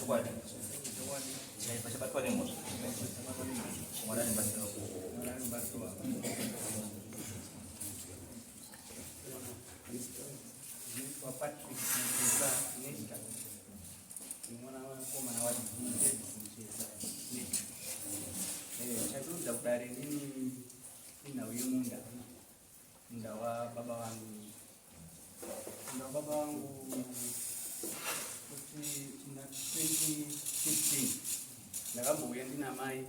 Chokwadi. Chaipa chabatwa nemhosva. Mwari anobatsira. Mwari anobatsira. Ndinoitwa Patrick Mucheza Nesta. Ndimwana wemukomana wa Davis Mucheza Nesta. Eh, chatiudza kudare nini inhau yemunda. Munda wababa vangu. Munda wababa vangu kuti muna 2015 ndakambouya ndina mai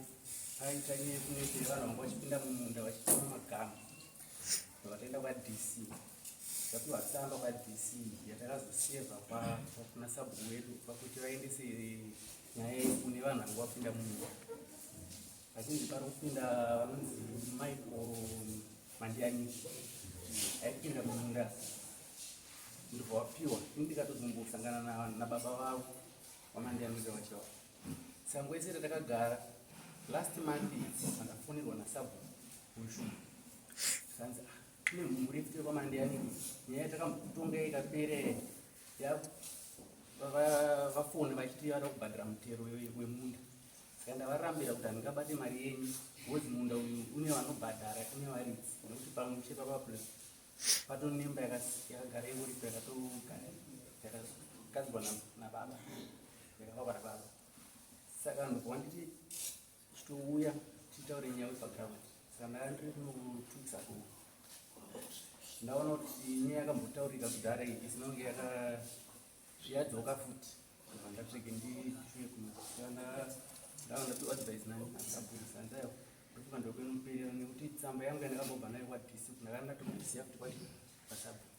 paita nyaya yekunetsera vanhu vanga vachipinda mumunda vachitema magama. Vakatoenda kwaDC tapiwa tsamba kwaDC yatakazoseva kuna sabhuku wedu pakuti vaendese nyaya iyi kune vanhu vanga vapinda mumunda vachinzi pari kupinda vanonzi Michael Mandianiki aipinda mumunda ndobva wapiwa ini ndikatozombosangana nababa vavo vaMandianike vacho sango ese ratakagara last month andafonerwa nasabhuku weshumba zvanzi ah, kune mhuri yekuti kwamandianiki nyaya yatakambotonga ikapera vafona vachiti vada kubhadhara mutero wemunda saka ndavarambira kuti handingabate mari yenyu because munda uyu une vanobhadhara une varidzi nekuti pamushe papaple patonemba yakagara ingoripo yakatogara yakagadzirwa nababa yakavakwa nababa saka ndobva wanditi Chitouya titaure nyaya wepaground. Saka ndanga ndiri kunotukisa ku ndaona kuti nyaya yakambotaurika kudhara iyi isina kunge yaka zviyadzoka futi ndobva ndatsvege ndishuye kuno saka ndava ndati advice nani akabudisa ndayo ndofunga ndokunoperera nekuti tsamba yangu yandakambobva nayo kwadc ndakanga ndatombisiya futi kwati pasabhuku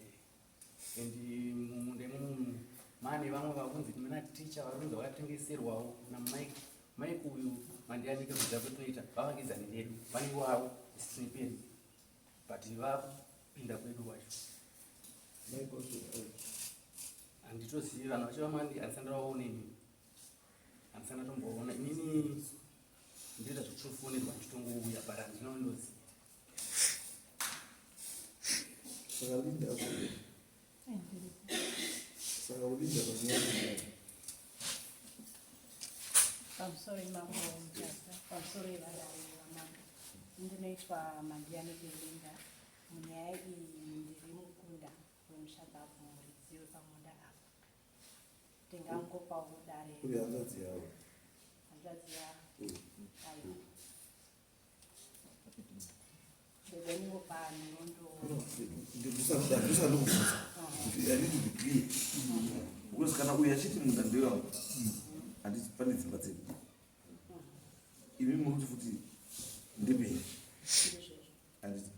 eh, and mumunda imomo mane vamwe vakunzi mina ticha vari kunzi vakatengeserwawo namike mike uyu mandiyanike kudza kwetinoita vavakidzani vedu vanenge wavo isu tine pedu but vapinda kwedu wacho handitozivi vanhu vacho vamandi handisanda vaone inini handisanda tomboona inini ndinoita zvekutofonerwa ndichitongouya but handina ndoziva Saka Linda akuti. Saka ulinda panyaya. Pamusoro imambo Mutasa, pamusoro yevadare vamambo. Ndinoitwa Mandiyani Belinda. Munyaya iyi ndiri mukunda wemushakabvu muridzi wepamunda apa. Ndingangopawo dare. Uri hanzvadzi yavo. Hanzvadzi yavo. Aiwa. Ndisandokubvunza kuti I need to be clear because kana uyu achiti munda ndewangu handiti pane dzimba dzedu imi muri kuti futi ndepenyu handiti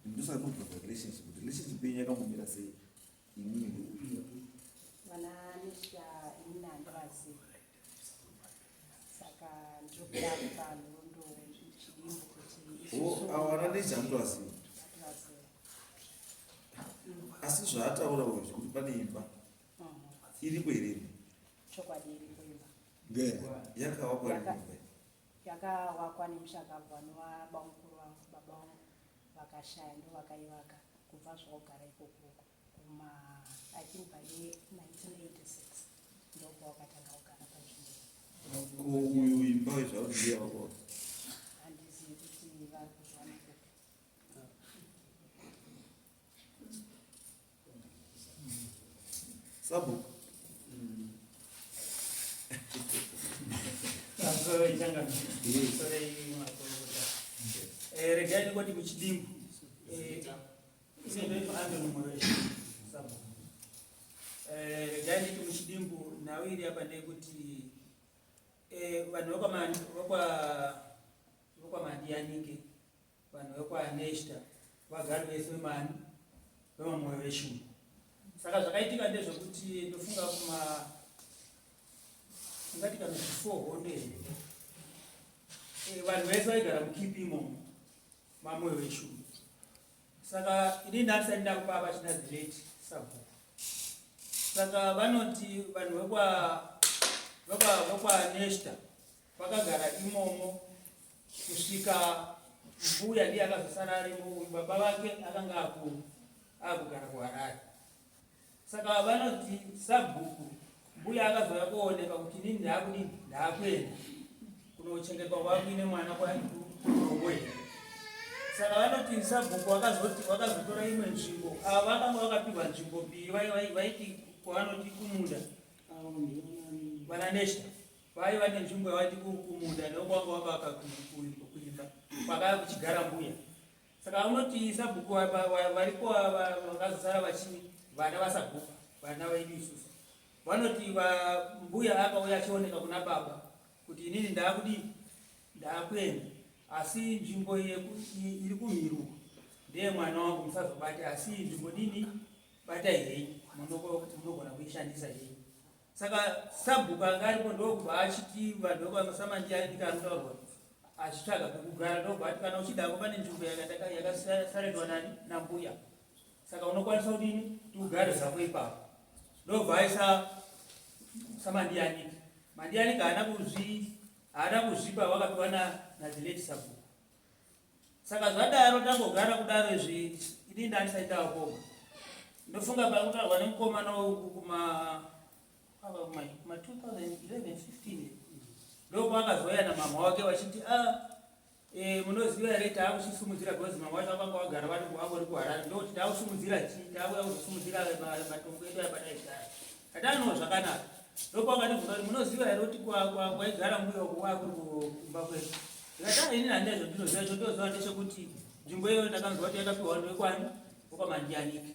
ndosaka ndokubvunza relationship kuti relationship yenyu yakambomira sei imimi neuyu vana nesha inini handivazivi saka ndiri kuda kupa nhoroondo chidimbu kuti oh, avo vana nesha hamutovazivi asi zvaataura uyu zvekuti pane imba iripo here imba chokwadi iripo imba yakavakwa imba yakavakwa nemushakabvu anova bamukuru vangu baba vangu vakashaya ndovakaivaka kubva zvakugara ikoko kuma i think by 1986 ndopawakatanga kugara panzvimbo ko uyu imba zvauri ndiye wako handizivi kuti vari kuzwana kupi sabhuku eh, regai ndingoti muchidimbu eh, Eh, regai nditi muchidimbu nhau iri apa ndeyekuti eh, vanhu vekwamandiyanike vanhu vekwaneshta vagari vese vemani vemamoyo veshumba saka zvakaitika ndezvekuti ndofunga kuma ungati kana before hondo here eh, vanhu vese vaigara mukipi imomo mamoyo veshumba Saka ini ndandisati ndakupa vachina the late sabhuku. Saka vanoti vanhu vekwa vekwa vekwa Nesta vakagara imomo kusvika mbuya ndiye akazosara arimo uyu baba vake akanga aku akugara kuHarare. Saka vanoti sabhuku Mbuya akazouya kuoneka kuti inini ndaakudini, ndaakuenda kunochengetwa kwakuine mwana kwakurongwe. Saka vanoti sabhuku vakazoti vakazotora imwe nzvimbo, ava vakanga vakapihwa nzvimbo mbiri, vaiti kwavanoti kumunda vana Neshta vaiva nenzvimbo yavaiti kumunda ndokwanga wakavaka kuimba kwakava kuchigara mbuya. Saka unoti sabhuku variko vakazosara vachi vana vasabhuku vana vedu isusu vanoti mbuya akauya achioneka kuna baba kuti inini ndaakudii, ndaakuenda, asi nzvimbo iri kumhiri uko ndeye mwana wangu, musazobate, asi nzvimbo dini batai henyu, munogona kuishandisa henyu. Saka sabhuku anga aripo ndokubva achiti vanhu vekwasamandianika anotaurwa achitsvaga pekugara, ndokubva ati kana uchidako pane nzvimbo yakasaredwa nani nambuya, saka unokwanisa kudini tiugare zvako ipapo. Ndobva aisa samandianika. Mandianika haana kuzvipa, vakapiwa nadelete sabhuku. Saka zvadaro tangogara kudaro izvi, ini ndandisati ndakoma. Ndofunga pakutaurwa nemukomana kuma kuma 2011 15 ndopaakazouya namama wake vachiti a munoziva here taakuchisumudzira, because mama wacho vakanga vagara vari vangori kuHarare, ndokuti taakusumudzira chii, taakuya kuzosumudzira matongo edu apataigara. Katanowo zvakanaka. Ndopakatibvunza kuti munoziva here kuti kwaigara mbuya uko kwakuri kumba kwedu. Ndikati ini handina zvandinoziva, zvandinoziva ndechekuti nzvimbo iyoyo ndakanzwa kuti yakapiwa vanhu vekwani wekwaMandiyanike.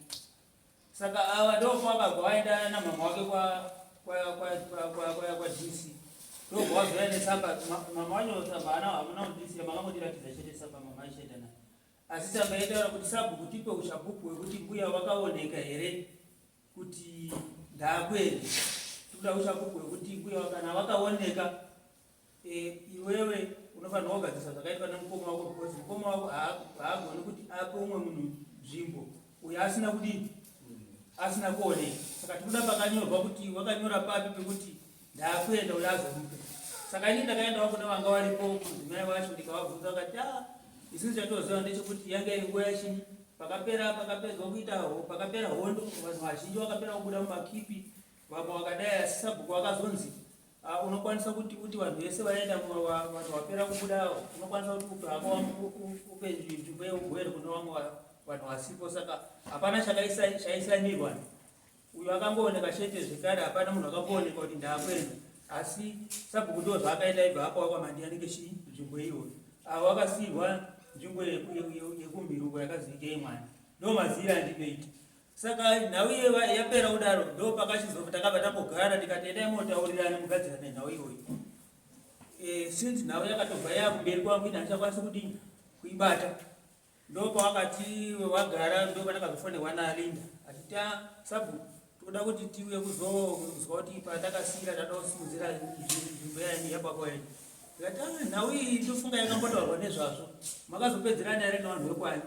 Saka ava ndopakabva vaenda namama wake kwaDC, ndobva wazouya netsamba. Mama wacho tsamba ana hamuna kundisiya, makangondiratidza chete tsamba mama achienda nayo, asi tsamba yaitaura kuti sabhuku tipe uchapupu hwekuti mbuya vakaoneka here kuti ndaakuenda, tikuda uchapupu hwekuti mbuya kana vakaoneka, iwewe unofanirwa kugadzirisa zvakaitwa nemukoma wako, because mukoma wako haagoni kuti ape umwe munhu nzvimbo uyo asina kudini, asina kuoneka. Saka tikuda pakanyorwa kuti wakanyora papi pekuti ndaakuenda uyo azomupe. Saka ini ndakaendawo kune vanga varipo mudzimai wacho, ndikavabvunza, vakati a isusu chatoziva ndechekuti yange iri nguva yachinyi, pakapera pakapedzwa kuita pakapera hondo, vanhu vazhinji vakapera kubuda mumakipi, vamwe vakadai, asi sabhuku vakazonzi unokwanisa kuti uti vanhu vese vaenda, vanhu vapera kubuda, unokwanisa kuti upe hako upe nzvimbo yeugwere kune vamwe vanhu vasipo. Saka hapana chaisanirwa, uyo akangooneka chete zvekare, hapana munhu akangooneka kuti ndaakuenda, asi sabhuku ndo zvaakaita, ibva apawa kwaMandiyanike chi nzvimbo iyoyo. Avo vakasiyirwa nzvimbo yekumhiruko yakaziikei mwana, ndo mazira andinoita. Saka nhau iyo yapera kudaro, ndo pakachizobva takabva tambogara, ndikati endai motaurirana mugadzirane nhau iyoyo. Since nhau yakatobva yakumberi kwangu, ini handichakwanisi kudini kuibata. Ndopawakati wagara, ndopandakazofonerwa naLinda achiti sabhuku toda kuti tiuye kuzozwa kuti patakasiyira tada kusimudzira nzvimbo yaini yababa wedu. Ndikati nhau iyi ndofunga yakambotaurwa nezvazvo, makazopedzerana here nevanhu vekwani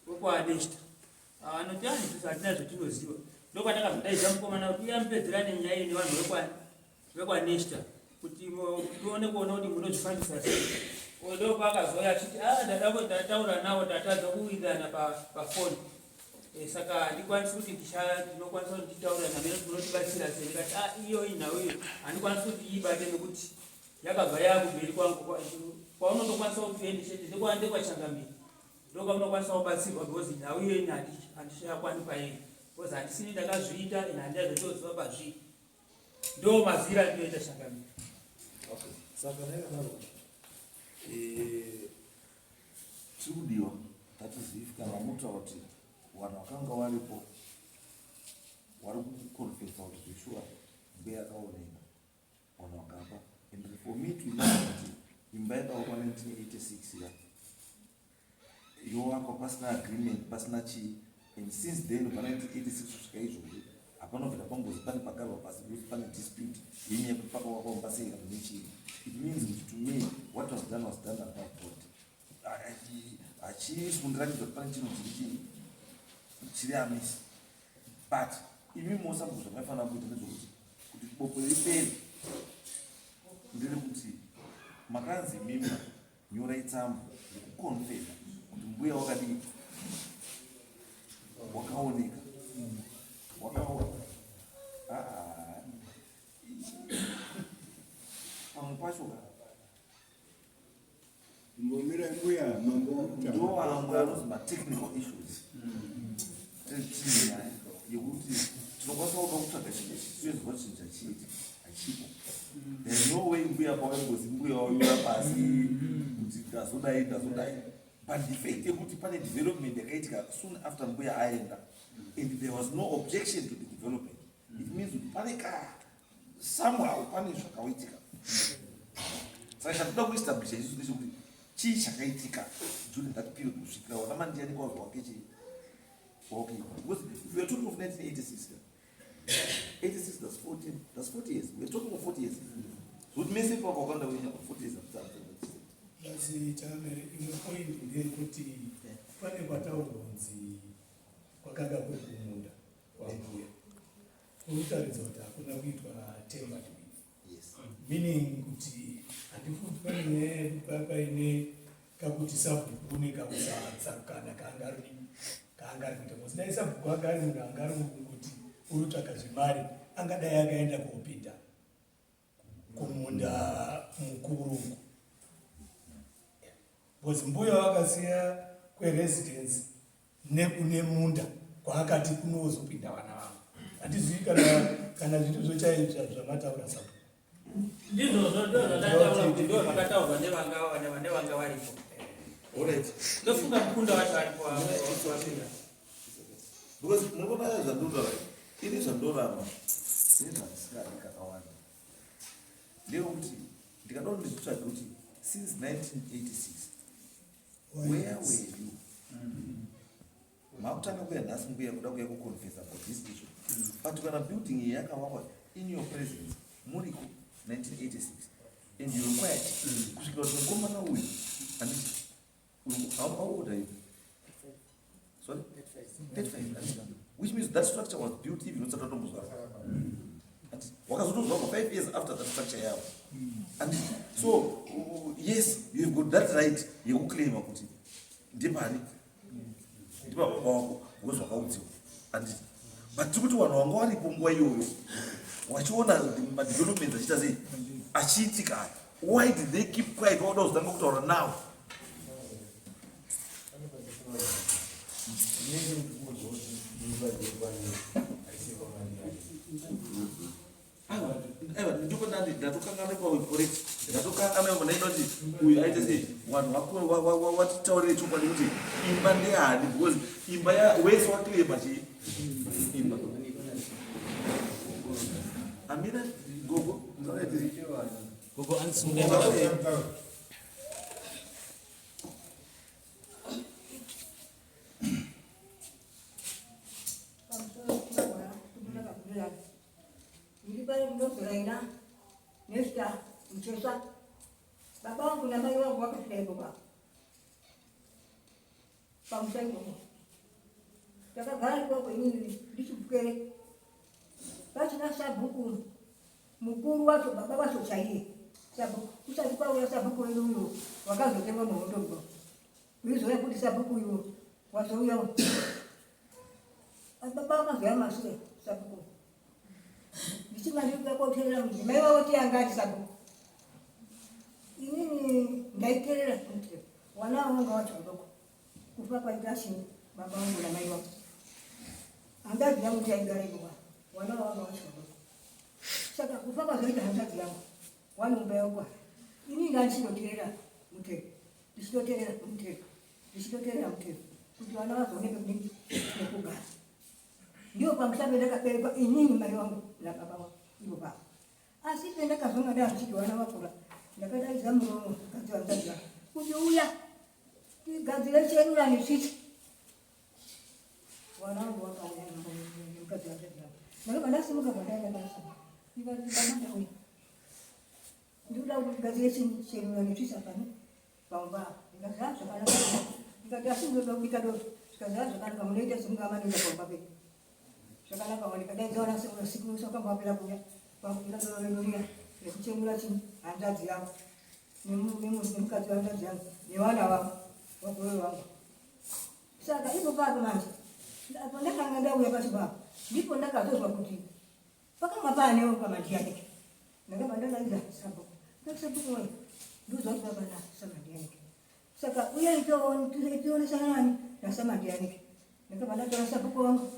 wekwaNeshta? Anoti isusu hatina zvatinoziva. Ndopandakazodaidza mukomana kuti uya mupedzerane nyaya iyi nevanhu vekwani vekwaNeshta kuti tione kuona kuti munozvifambisa sei. Ndopaakazouya achiti ndada ndataura navo, ndatadza kuwirirana pafoni, saka handikwanisi kuti ndinokwanisa kuti nditaura namene kuti munotibatsira sei. Ndikati iyo inhau iyo handikwanisi kuti iibate nekuti yakabva yakumberi kwangu, kwaunotokwanisa kuti uende chete ndekwachangamiri, ndokwamunokwanisa kubatsirwa, because nhau iyo ini handichakwani pairi, because handisini ndakazviita, ini handiyazvotoziva pazvii. Ndo mazira andinoita, changamiri. Okay. Saka naikadaro tiri kudiwa that is if kana mutaura kuti vanhu vakanga varipo vari kuconfessa kuti zveshuwa mbuya yakaoneka, vanhu vakapa, and for me to imagine kuti imba yakavakwa 1986 ya yovakwa pasina agreement, pasina chii, and since then kubva 1986 kusvika izvozvi hapana kubvira pangozi pane pagarwa pasi because pane dispute yenyaya yekuti pakavakwa mba sei kana nechii. It means kuti to me what was done was done above board. Hachisi kundiratidza kuti pane chinhu chiri chii chiri amiss, but imi mosabhuku zvamaifanira kuita ndezvekuti kuti bopo ripere nderekuti makanzi mimi nyorai tsamba yekuconfirma kuti mbuya wakadii, wakaoneka, wakaona. Pacho Mbomira mbuya mambo ndo amwe anonzi matechnical issues. Tine nyaya yekuti tinokwanisa kuda kutsvaga chinhu chinoizwa chinhu chachiiti hachipo. There's no way mbuya pawaingozi mbuya wanyora pasi kuti ndazodai ndazodai, but the fact yekuti pane development yakaitika soon after mbuya aenda and there was no objection to the development, it means kuti pane ka somehow pane zvakaitika. Saka chatoda kuestablisha isusu ndechekuti chii chakaitika during that period kusvikira wana mandiyani kwazvo wake chii wake, because if we are talking of 1986, 86, that's 14, that's 40 years. We are talking of 40 years, zvokuti mese ipapo wakanda kuenya 40 years. Asi changamire, imwe point ndeyekuti pane kwataurwa kunzi kwakanga kuri kumunda kwambuya, kuri kutaridza kuti hakuna kuitwa tampered with. Meaning kuti handifuti pane nyaya yekuti paine kakuti sabhuku nekakusatsarukana kaanga ari kuita, because dai sabhuku anga ari munhu anga ari kungoti uri kutsvaka zvemari, angadai akaenda kopinda kumunda mukuru uku, because mbuya wakasiya kweresidence nekune munda kwaakati kunozopinda vana vangu. Handizivi kana zviri zvochaizvo zvamataura sabhuku. Ndizvozvo, ndo zvandataura kuti ndo zvakataurwa nevanga varipo. Alright. Ndofunga mukunda wacho aripo wapinda. Because munoona zvandorava ini, zvandorava ini, zvandisingadi kakawanda ndeyekuti ndikada kuti ndizvitsvage kuti since 1986 where were you? Makutanga kuya nhasi mbuya kuda kuya kuconfess about this issue, but kana building iyi yakavakwa in your presence muriko 1986 and you required kusvikira kuti mukomana uyu, handiti how old are you? Sorry, 35, handiti? Which means that structure was built even usati watombozvarwa. Wakazotozvarwa 5 years after that structure yavo, and so yes, you've got that right yekuclaima kuti ndepani, ndipababa wako, because wakaudziwa, anditi? But tiri kuti vanhu vanga varipo nguva iyoyo wachiona madevelopments achiita sei, achiitika, why did they keep quiet? Wakuda kuzotanga kutaura now? Inenge ndikunzwa kuti imba yekwani haisi kwamandiyani. Aiwa, aiwa, ndipo ndandi ndatokanganwa correct, ndatokanganwa. Ndaida kuti uyu aite sei, vanhu watitaurire chokwadi kuti imba ndeyani, because imba wese waclaima chii imba. Amira, gogo. Gogo andisunge. Taura. Pamusoro kumunakakumirani ndiri pano ndinozoraina nezita Muchesa. Baba vangu namai vangu vakasvika ikoko pamusha ikoko. Takagara ikoko inini ndichibukere pachina sabhuku mukuru wacho, baba wacho chaiye sabhuku, kusati kwauya sabhuku wedu uyo wakazotengwa muhondo. Uizouya kuti sabhuku uyu wazouya, baba vakazoya masure sabhuku ndichinga koteerera mudzimai wavo tiyanga ati sabhuku. Inini ndaiteerera kuti wana wanga wacho kudoko kufa kwaita chini baba vangu namai vangu, hanzvadzi yangu tiyaigara ikoko, wana wanga wacho kudoko. Saka kufa kwazoita hanzvadzi yangu wanomba yangu, inini ndandichinoteerera mutero, ndichitoteerera mutero, ndichitoteerera mutero kuti vana vazoone pekudini pekugara. Ndiyo pamusha pendakaberekwa inini, mai vangu nababa vangu ivo baba. Asi pendakazonga ndachiti vana vakura, ndakadaidza muromo mukadzi wanzadzi vangu kuti uya tigadzire cherurani svitsi. Vana vangu vakauya nemukadzi wanzadzi vangu. Ndakabva ndasimuka pandaenda basa, ndikati, "Baba, ndauya, ndikuda kuti tigadzire cherurani svitsi pano paumba apa." Ndikati, "Ha, zvakanaka." Ndikati, "Asi ndinoda kubika doro." Zvikanzi, "Ha, zvakanaka, munoita semunga manoita paumba pedu, zvakanaka." Ndikadaidza vana siku wakambapera kuuya kwakubika doro redu riya rekuchemura chini hanzvadzi yangu nemukadzi wehanzvadzi yangu nevana vangu, vagoro vangu. Saka ipo papo manje apo ndakanga ndauya pacho papo, ndipo ndakazozwa kuti pakanga paanewo pamandiyadike. Ndakabva ndadaidza sabhuku. Ndakasabhuku wayo ndozwa kuti baba nasamandiyanike. Saka uye tionesana nani nasamandiyanike. Ndakabva ndatora sabhuku wangu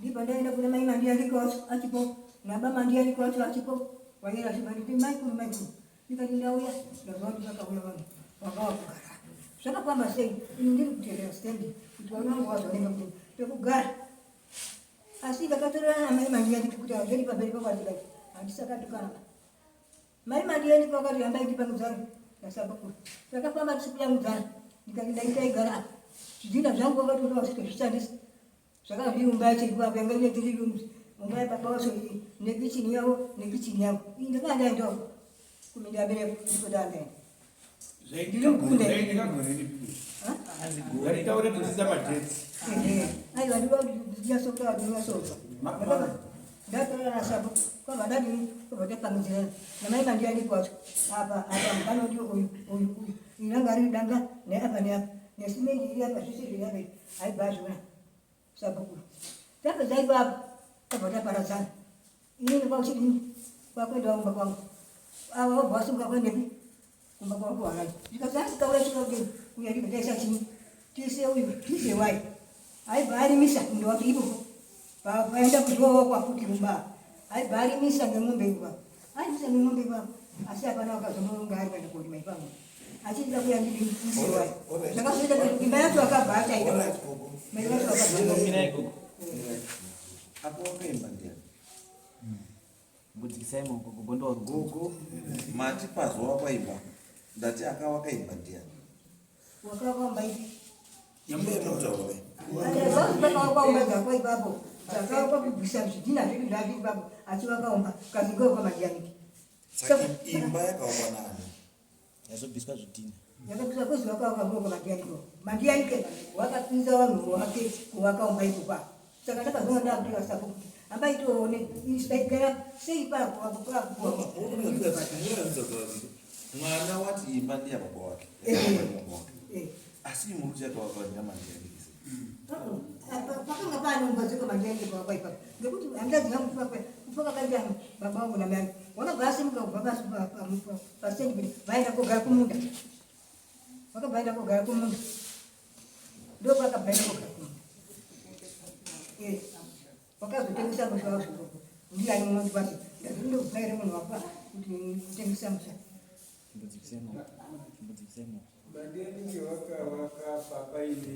ndibva ndaenda kuna mai Mandiyanike wacho achipo naba Mandiyanike wacho achipo vayera zvibanditi maikuru maikuru ndikati ndauya ndazwa kuti vakauya vanhu vanga vakugara zvakafamba sei ini ndiri kuterera stendi kuti vana vangu vazoenda kuti pekugara asi ndakatorerana namai Mandiyanike kuti hazveri pamberi pakwandikati handisakatukana Mai Mandieni vakati rambai tipangudzana nasabhuku. Takafamba tichikuyangudzana ndikati ndaita igara apa. Zvidhina zvangu vakati vakazvishandisa. Zvakazviumba yacho ipapo yanga ine three rooms. Mumba yababa wacho iyi nekichini yavo nekichini yangu. Ini ndakanga ndaendawo kuminda bereko ndiko ndandaenda. Zvaitika gore ripi? Ngatitaure tichiisa madates. Aiwa ndikuda kuti ndinyatsotaura ndinyatsonzwa. Ndatora nasabhuku kwabva ndadini kwabva tapangidzirana namai Mandiyanike wacho apa apa mukana udio uyu uyu uyu iri ranga riri danga neapa neapa nesimendi iri apa zvese zviri apa izvi aibva azviona sabhuku tapedza ipapo tabva taparadzana inini kwakuchidini kwakuenda kumba kwangu ava vobva vasimuka kuendepi kumba kwangu kuharare zvikanzi hanzi kauya svika kudini uya ndibva taisa chii tise uyu tise wai aibva arimisa munda wacho ipopo paenda kuzovakwa futi mumba aibva arimisa ngemombe ipapo arimisa ngemombe ipapo asi hapana wakazomuunga ari kuenda korima ipapo achida kuya ndidise wai zvakazoita kuti imba yacho akabva achaita mai vacho akabva apo wakaimba ndiani Mbudzikisai maoko gogo ndowarugo. Gogo mati pazwa wakaimba ndati akawakaimba ndiani? Wakawamba ipi? Nyamutaura. Vakaumba dzakwa ipapo dzakawakwa kubvisa zvidhina zvedu zvazviri ipapo asi vakaumba kazinga kwamadianiki. Saka imba yakawakwa nani? Yazobviswa zvidhina. Yakabviswa kozi vakawaka ngoko Mandiyanike. Mandiyanike wakapinza vanhu wake kuvakaumba ipopa. Saka ndakazoona ndakuti vasapo kuti hamba itoone isaigara sei pako vakupakuwa. Mwana wati imba ndiya baba wake. Asi muruti yakawakwa ndaMandiyanike. Pakanga pane umba dzeko Mandiyanike pawakwa ipapo. Ngekuti hanzvadzi yangu kufa kwakaita baba vangu namai angu. Wakabva asimuka kubva pasi pasitendi kuti vaenda kogara kumunda. Vakabva vaenda kogara kumunda. Ndokwakabva vaenda kogara kumunda. Eh, wakazotengesa musha wacho ikoko. Ndiani munoti pasi ndati ndobva here munhu wafa kuti kutengesa musha. Mbudzikisai maoko. Mbudzikisai maoko. Mandiyanike wakavaka papaine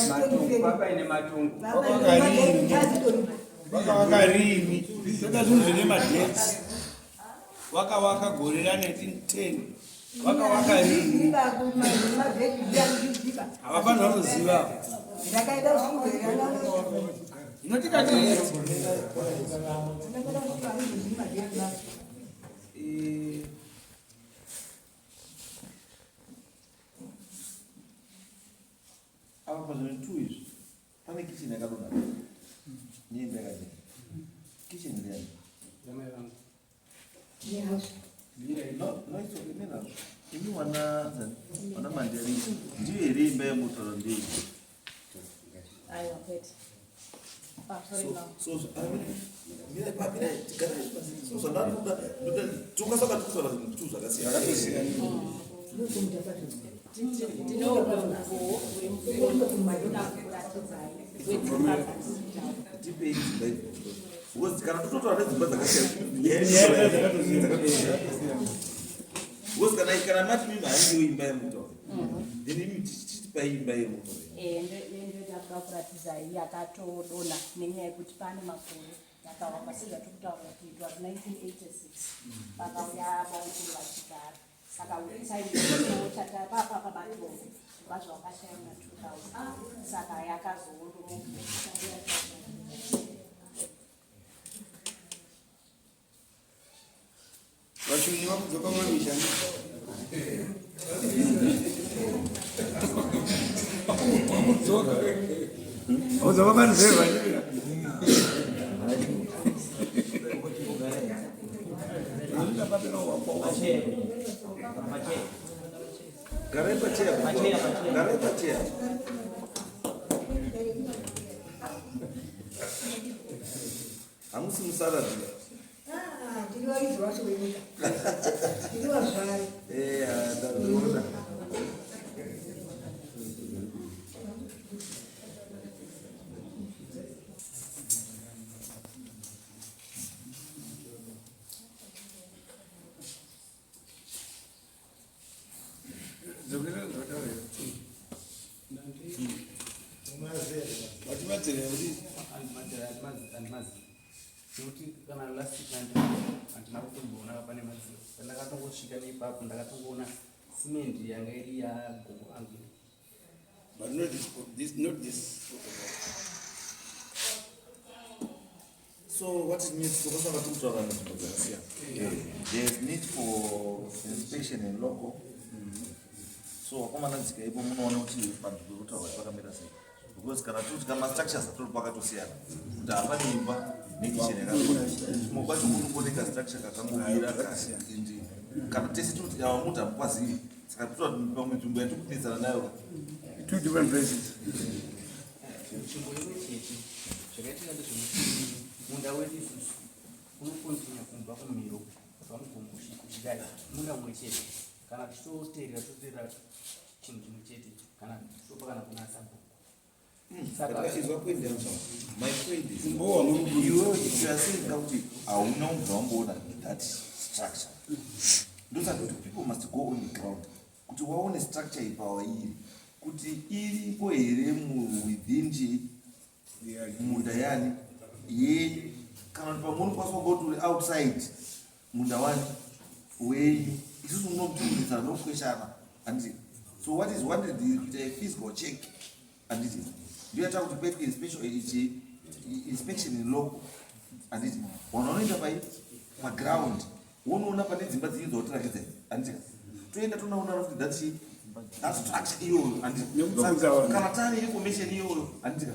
matungu, papaine matungu. Wakavaka rini? Toda zvinhu zvine madates. Wakavaka gore ra 1910. Wakavaka rini? Havafanirwa kuziva. Hino tikati Apa pazvinhu two izvi pane kitchen yakadonha neimba yakadii kitchen ndeyani Yamai vangu. No, no, it's okay, mina. Imi wana wana Mandela ndiyo here imba yemutaura ndiyo. Aiwa kwete. Ah, sorry, So no. so so mira mira tigara pasi. So zvandakuda ndoda tokasaka tikutaura zvinhu two zvakasiyana. Tinoumbowo uri mukuda kuratidzai wedzimba dzatiri Tipei dzimba idzodzo. Because kana tototaura nedzimba dzakasiyana. Dzakatosiyana. Because kana kana mati mimi haiyo imba yemutaura. Then imi tichipai imba yemutaura. Ndoda kuda kuratidzai yakatodonha nenyaya yekuti pane makore yakavakwa sezvatiri kutaura kuti it was 1986 pakauya vaukuru vachigara saka time chata papa pabatongo kubva zvavakashaya muna 2000 saka yakazoondomoka. Vachuni vakudzoka mamisha. Vakudzoka. Vakudzoka paruzevha. Garai pacheya. Garai pacheya. Hamusi musaradhi. Handiri varidzi vacho venyika. Ndiri vazvari. Eh, ndazviona. Dzokera zvataura vatimadzira kuti Handimazivi nekuti kana last week handina kutomboona pane madziro. Pandakatongosvika neipapo ndakatongoona simendi yanga iri yagogo angu. But not this, this, not this. So what it means, tokosaka tiri kutaura nzvimbo dzakasiyana. There is need for inspection in local. So wakomana dzika ipo munoona kuti panzvimbo yekutaura pakamira sei. Because kana tiri kuti kama-structures atori pakatosiyana. Kuti hapane imba nekitchen yakakura. Kumwe kwacho kunooneka structure kakangomira kandi kana tese tiri kuti ava muti hamukwazivi. Saka totora kuti pamwe nzvimbo yatiri kunetsana nayo ka. Two different places. Nzvimbo imwe chete. Zvakaitika ndezvekuti munda wedu isusu unokontinya kubva kumhiro kubva mugomo kusvika munda mumwe chete. Kana tichitoteerera toteerera chinhu chimwe chete kana topa kana kuna sabhuku. Saka Izwa point yangu. My point is Mbowa muri kuburitsa. iwewe if you are saying kuti hauna kubva wamboona that structure ndosaka kuti people must go on the ground kuti waone structure ipawa iri kuti iripo here within chii munda yani yenyu kana kuti pamwe unokwanisa kunge kuti uri outside munda wani wenyu isusu munomutumidzana nokukweshana handiti? So what is wanted is kuita a physical check, handiti? Ndiyo yata kuti paitwe inspection ichi inspection in local, handiti? Vanhu vanoenda pai paground wonoona pane dzimba dzinyi dzautirakidza, handiti? Toenda tonaona kuti that chi that structure iyoyo, handiti? Nekubvunza vanhu. Kana taane information iyoyo, handiti,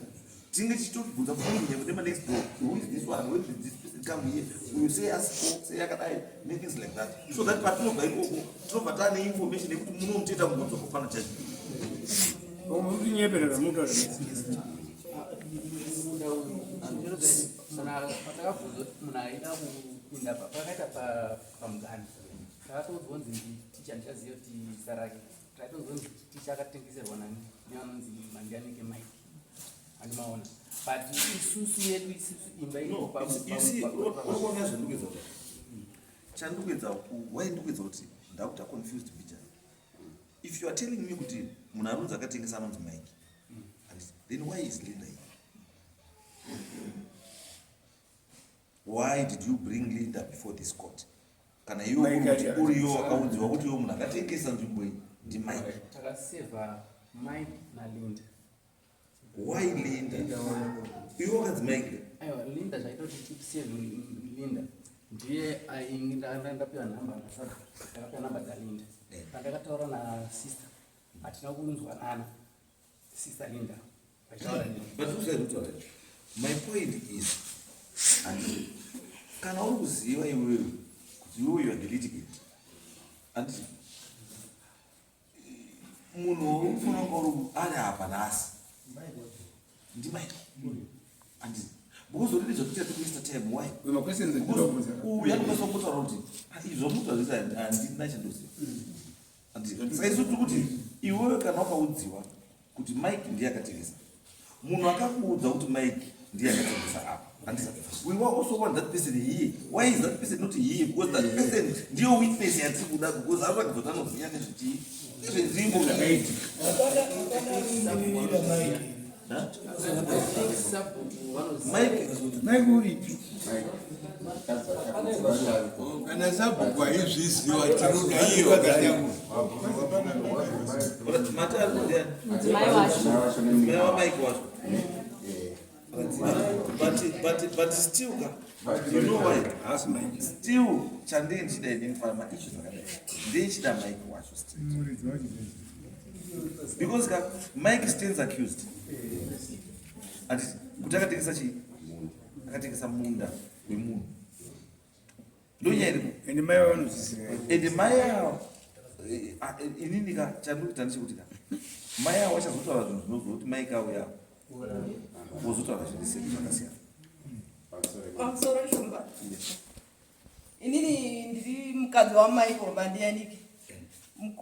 tinge tichitobvunza futi nema next door, who is this one, when did this person come here, uyu sei asipo, sei akadai, nethings like that, so that patinobva ikoko tinobva taane information yekuti munomutoita kungodzoka kupana chacho. Uri kunyepera zvamunotaura. Munda uyu kana patakabvunza kuti munhu aida kupinda pakaita pamugani, takatoudzwa kunzi nditicha, ndichaziva kuti zita rake. Takatoudzwa kunzi ticha akatengeserwa nani nevanonzi Mandianike Mike, handimaona, but isusu yedu isusu imba iri No, you see, urikuona zvandikuedza kuti chandikuedza why ndikuedza kuti ndakuta confused mbijana. If you are telling me kuti munhu anonzi akatengesa anonzi Mike, and then why is Linda here? Why did you bring Linda before this court kana iwe Mike uri kuti ari uri iwe wakaudziwa kuti iwe munhu akatengesa nzvimbo iyi ndiMike? Takasevha Mike naLinda. Why Linda? Iwe wakanzi Mike. Aiwa, Linda, zvaita kuti tiseve Linda ndiye ndapiwa nhamba nasabhuku, ndakapiwa nhamba dzaLinda. Pandakataura nasister hatina kunzwanana, sister Linda vachitaura neni. But usai kutaura, my point is, handiti, kana uri kuziva iwewe kuti iwewe you are the litigant, handiti, munhu unofanira kunga uri ari apa nhasi ndiMike, handiti? Because already zvatoita tikuwaste time. Why? Maquestions andinobvunza. Uyu anokwanisa kungotaura kuti, "Ah, izvi zvamunotaura zvese handina chandoziva," handiti? Saka isu tiri kuti iwewe kana wakaudziwa kuti Mike ndiye akatengesa, munhu akakuudza kuti Mike ndiye akatengesa apa, handiti, we also want that person here. Why is that person not here? Because that person ndiyo witness yatiri kuda, because anoratidza kuti anoziva nezvechii, nezvenzvimbo. Hapana, hapana kumiririra Mike. Sabhuku vanoziva. Mike. Mike uripi? Kana sabhuku aizviziva, tinoda iye wakatanga. Mati ari ndiani? Mudzimai wacho. Mudzimai waMike wacho. But still ka, you know why? Haasi Mike. Still chandee ndichida inini fana maissues akadai, ndeichida Mike wacho still. Muridzi wacho. Because ka Mike stands accused, handiti, kuti akatengesa chii, akatengesa munda wemunhu. Ndonyaya iripo. Ende mai vanozviziva. Ende mai avo, inini ka chandikuita ndechekuti ka mai avo vachazotaura zvinhu zvinozoti Mike auya vozotaura zvinhu zvakasiyana. Pamusoro, Shumba, ini mukadzi waMichael Mandiyanike,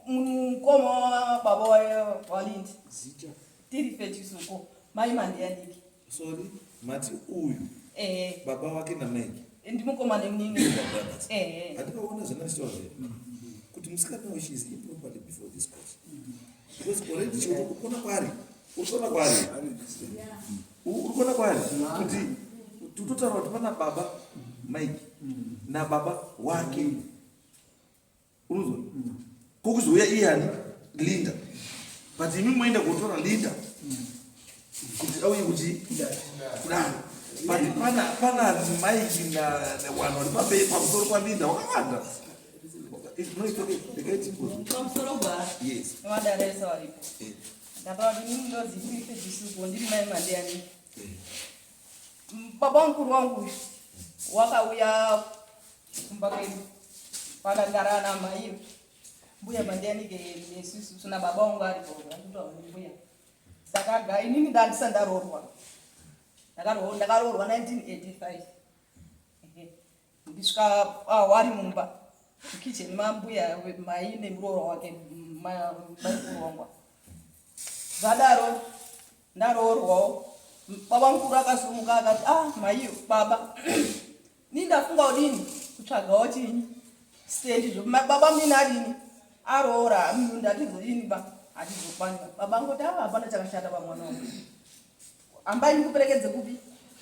mukoma wababa waLindi. Zita? Tiri Fechisuko, mai Mandiyanike. Sorry, mati uyu Ehe. baba wake naMike? Ndimukoma nemunini. Brothers? Ehe. Handikaona zvandachitaura zve kuti musikana uyu, she is improperly before this court, because already chero ukuona kwaari, uri kuona kwaari, uri kuona kwaari kuti tototaura kuti pana baba Mike nababa wake, unozwa kokuzouya iyani Linda, but imi moenda kotora Linda kuti auye kuti kudaro, but pana Mike navanhu vari pamberi pamusoro paLinda wakawanda. No, it's okay. Regai timbozwa. Pamusoro bwa nevadaresa varipo. Ndataura kuti inini ndozi Tiri Fechisuko, ndiri mai Mandiyanike. Baba mukuru wangu uyu wakauya kumba kwedu, pakagara namai mbuya Mandiyanike nesusu nababa wangu aripo, anditotaura nembuya. Saka inini ndandisa ndaroorwa. Ndakaroorwa 1985. Ehe. Ndisvika wari mumba mukicheni mambuya mai nemuroora wake, maikuru wangu. Zvadaro ndaroorwawo, baba mukuru akasumuka akati, "Ah, maiyo baba, ni ndafunga kudini kutsvagawo chinyi stendi zvo." Baba munini adini aroora, ndatizodini ba hatizokwanisa. Baba ngoti, "Ava hapana chakashata pamwana wangu, ambai ndikuperekedze kupi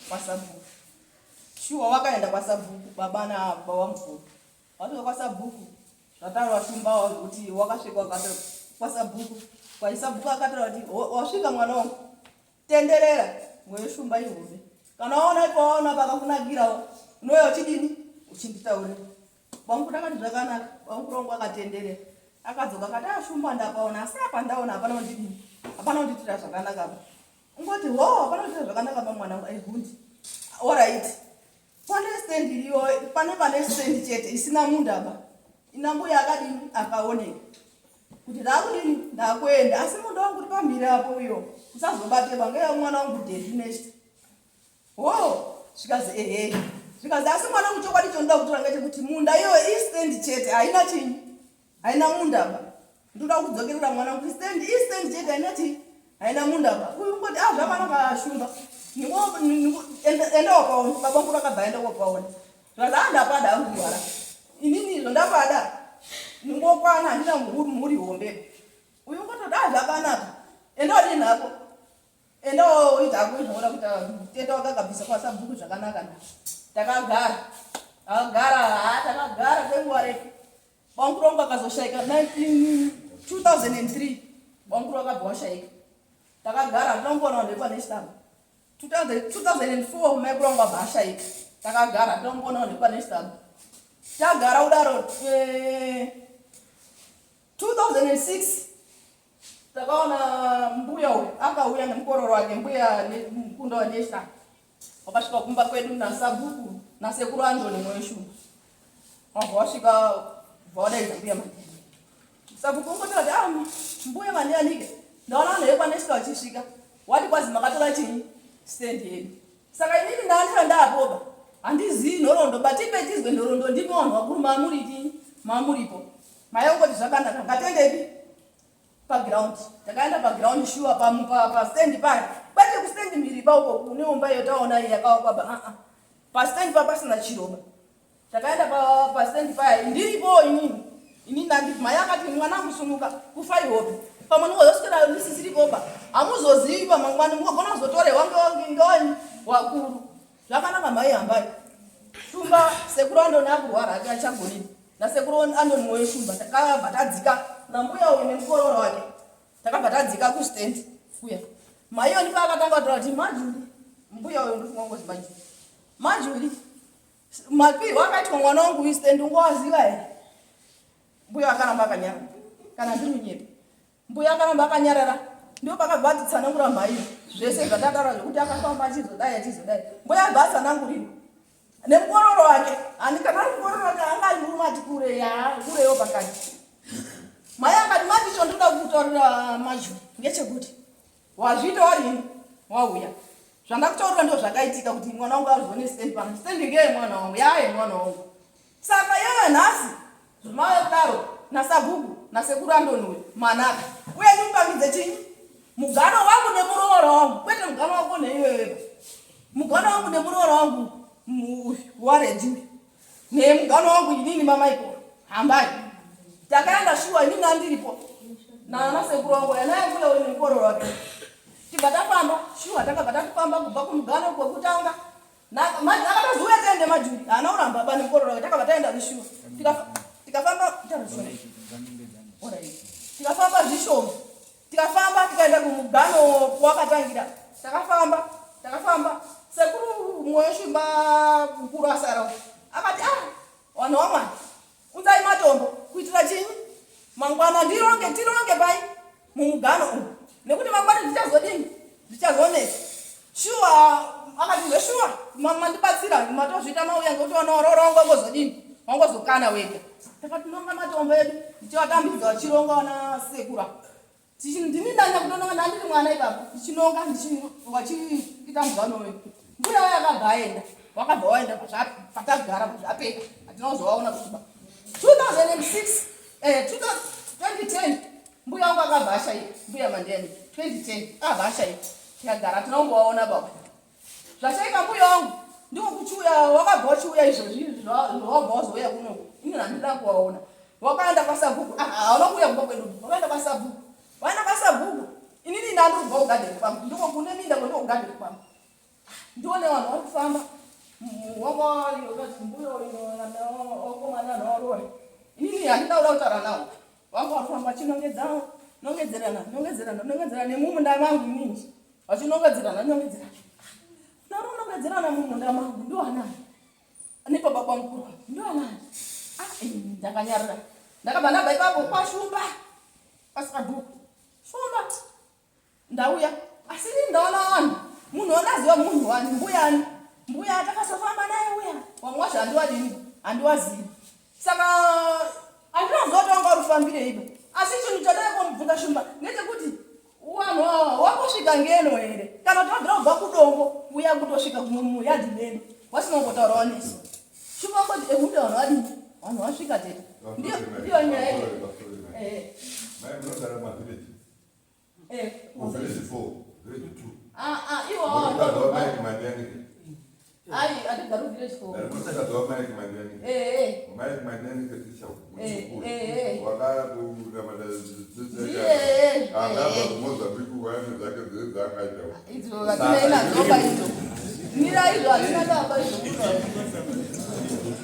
kwasabhuku." Shuwa wakaenda kwasabhuku baba nababa mukuru. Wasvika kwasabhuku, zvataurwa shumba kuti wakasvika wakati kwasabhuku, kwaisabhuku akataura kuti, "Wasvika mwana wangu, tenderera mwoyo, shumba ihombe. Kana waona pawaona pakakunakirawo, unouya uchidini uchinditaurira." Bamukuru akati zvakanaka. Bamukuru wangu akatenderera, akadzoka akati, "Ashumba, ndapaona, asi apa ndaona hapana kundidini, hapana kundiitira zvakanaka apa." Ungoti, "Ho, hapana kundiitira zvakanaka pa mwana wangu." Aihundi, alright, pane stand iriyo, pane stand chete isina mundaba, ina mbuya akadini akaoneka kuti ndaakudini ndakuenda, asi munda wangu uri pamhiri apo uyo, usazobateba ngeya mwana wangu Daddy next. Ho, zvikazi ehe, zvikazi, "Asi mwana wangu, chokwadi chonoda kutora ngechekuti munda iyoyo istand chete, haina chinyi, haina mundaba. Ndoda kudzokerera mwana wangu, stand istand chete, haina chii, haina mundaba." Uyu ungoti, "A, zvakanaka shumba, enda wakaona." Baba mukuru akabva aenda wakaona, zvikazi, "A, ndapada angurwara inini izvo, ndapada ningokwana, handina mhuri hombe." Uyu ungotoda, "A, zvakanaka, enda wadini hako, enda woita hako izvauda kuita." Teta wakakabvisa kwasabhuku zvakanaka. Takagara, takagara, ha, takagara kwenguva refu. Bamukuru wangu akazoshaika 19 2003. Bamukuru wakabva washaika, takagara, handina kumboona vanhu vekwaneshitamba. 2004 maikuru wangu abva ashaika, takagara, handina kumboona vanhu vekwaneshitamba. Tagara kudaro, 2006 takaona mbuya uyu akauya nemukororo wake, mbuya mukunda waNeshta, wakasvika kumba kwedu nasabhuku nasekuru Andoni Moyoshumba. Wabva wasvika, bva wadaidza mbuya Mandianike. Sabhuku ungotira kuti, "Ah, mbuya Mandianike, ndaona vanhu vekwaNeshta vachisvika, wati kwazi makatora chinyi stand yedu." Saka inini ndaandira ndaapoba, handizii nhoroondo, batipe tizwe nhoroondo, ndimi vanhu vakuru, mamuriti mamuripo. Mai ungoti zvakanaka, ngatiendepi paground. Takaenda paground, shuwa pastand paya, kwete kustand mhiri pauko kune umba iyo taona iyi yakavakwa ba, aa, pastand pa pasina chiroba. Takaenda pastand paya, ndiripo inini, inini ndanditi mai akati, "Mwanangu, sumuka, kufa ihope, pamwe ndingozoswera ndisisiripoba, hamuzozivi pamangwani, mungogona kuzotorewa ngewani wakuru." "Zvakanaka mai, hambai shumba." Sekuru Andoni akurwara ake achagonini, nasekuru Andoni Moyo shumba. Takabva tadzika nambuya uyu nemukororo wake, takabva tadzika kustand kuya. Maiyo ndipo akatanga kutaura kuti, "Majuri," mbuya uyu ndofunga ngozi, "Majuri, Majuri, mapirwo akaitwa mwana wangu uyu stand ungowaziva here?" Mbuya akaramba akanyarara. Kana ndiri munyepa, mbuya akaramba akanyarara. Ndipo pakabva atitsanangura mhaiyo zvese zvatataura zvekuti akafamba achizodai achizodai. Mbuya abva atsanangurira nemukororo wake. Hani kana ari mukororo wake, anga ari murume ati kure ya kurewo pakati. Mai akati, "Mati chondoda kutaurira Majuri ngechekuti wazviita warini wauya, zvandakutaurira ndo zvakaitika kuti mwana wangu azone stand pano. Stand ngeye mwana wangu, yaye mwana wangu. Saka iyewe nhasi Zvimave kudaro nasabhuku nasekuru Andoni uyu manaka. Uye ndimupangidze chinyi? Mugano wangu nemuroora wangu, kwete mugano wako neiwewe. Mugano wangu nemuroora wangu waRedi uyu. Nemugano wangu inini maMichael. Hambai. Takaenda shuwa inini andiripo. Naana sekuru wangu naye mbuya uyu nemukororo wake. Tibva tafamba shuwa takabva tatofamba kubva kumugano kwekutanga akatozouya taende majuri haana kuramba bani mukororo wake takabva taenda zvishuwa tikafamba tikafamba zvishoma tikafamba tikaenda kumugano wakatangira takafamba takafamba sekuru mwoyo shumba mukuru asara akati ah vanhu wamwari Unzai matombo kuitira chinyi? Mangwana ndironge tironge pai mumugano umu nekuti mangwana zvichazodini zvichazonetsa. Shuwa akati zveshuwa mandibatsira matozviita mauya ngekuti wana waroora wangu wangozodini wangozokana wega. Takati nonga matombo edu tichivatambidza vachironga wana sekura. Ndini ndanya kutononga ndandiri mwana ipapo ndichinonga wachiita mugano uyu. Mbuya waye akabva aenda wakabva waenda patagara zvapera hatina kuzovaona kuba 2006 eh, 2010 mbuya wangu akabva ashaika mbuya mandeni 2010 akabva ashaika tikagara hatina kumbovaona baba Zvashaika mbuya wangu ndiko kuchiuya wakabva wachiuya izvozvi zvawabva wazouya kuno ini handina kuwaona wakaenda kwasabhuku ah, hauna kuuya kumba kwedu wakaenda kwasabhuku waenda kwasabhuku inini ndandiri kubva kugadheni kwangu ndiko kune minda kwendiko kugadheni kwangu ndione vanhu vari kufamba wanga mbuya wakomana nawarora inini handina kuda kutaura nawo wanga warifamba chinongedza nongedzerana nongedzerana nongedzerana nemumunda mangu inini Vachinongedzerana nongedzerana. Naronongedzerana mumunda mangu ndoanani? Nepa baba mukuru ndoanani? Ah, ndakanyarara. Ndakabva ndabva ipapo kwashumba. Pasabhuku. Shumba. Ndauya. Asi ini ndaona vanhu. Munhu wandaziva munhu wani mbuyani. Mbuya takasofamba naye uya. Wamwe wacho handiwadini. Handiwazivi. Saka handina kuziva kuti wanga uri ipo. Asi chinhu chandai kumubvunza Shumba ndechekuti Wanhu awa wakosvika ngeno here kana kuti wabvira kubva kudombo uya kutosvika muyadhi medu wasina kungotaurawo nesu shupa koti ehude vanhu vadini vanhu vasvika tete ndiyo nyaya eh. Eh. Ah, ah, iwo Ai, atigari village four. Ndarikusakadza Mike Manyanike. Eh, eh. Mike Manyanike teacher Eh, muchikuru. eh, eh. Wakakunamata Ndiye, eh, Akabva eh. kuMozambique waine dzake dzese dzaakaita. Idzo hatina nadzo idzo. Mira izvo hatina ndaba izvo.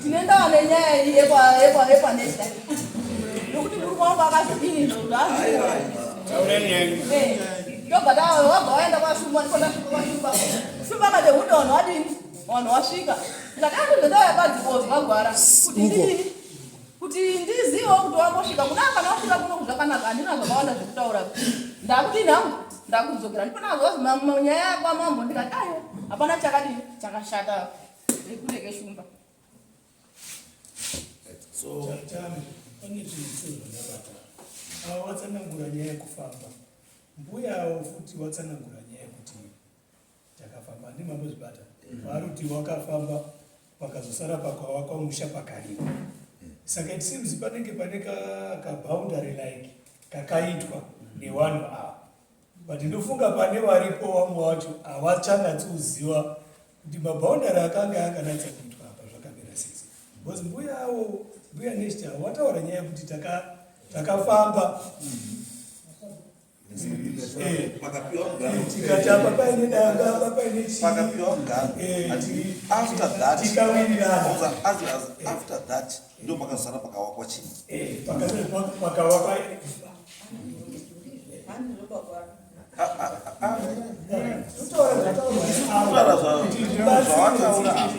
Tine ndawa nenyaya iyi yekwa yekwa yekwa nesta. Nokuti murume wangu akazodini izvo zvaazvo. Taurai nyaya. Eh. Ndobva wabva waenda kwaShumba ndipo ndasvika kwaShumba. Shumba akati hude vanhu vadini? Vanhu wasvika. Ndikati andizvo ndauya padzibozwa gwara. Kuti ndidini? Kuti ndizivewo kuti wambosvika kuda kana wasvika kuno zvakanaka handina zvakawanda zvekutaura. Ndakudini hangu? Ndakudzokera. Ndipo ndakazwa nyaya yakwamambo ndikati ayo hapana chakadini chakashata. Kureke Shumba. So Chami, pane zvinhu zvandabata. Ava watsanangura nyaya yekufamba. Mbuya avo futi watsanangura nyaya yekuti takafamba. Handii mambozvibata. Vari kuti wakafamba pakazosara pakavakwa musha pakarimwa. Saka it seems panenge pane ka boundary like kakaitwa nevanhu ava. But ndofunga pane varipo vamwe vacho havachanatsoziva kuti maboundary akanga akanatsa kuitwa apa zvakamira sei. Because mbuya avo, mbuya Neshta wataura nyaya yekuti takafamba Pakapiwa mugano. Tikati apa paine danga, apa paine chii. Pakapiwa mugano. Ati after that Tikawirirana. After that ndo pakazara pakawakwa chii. Pakawakwa Kutaura zvawataura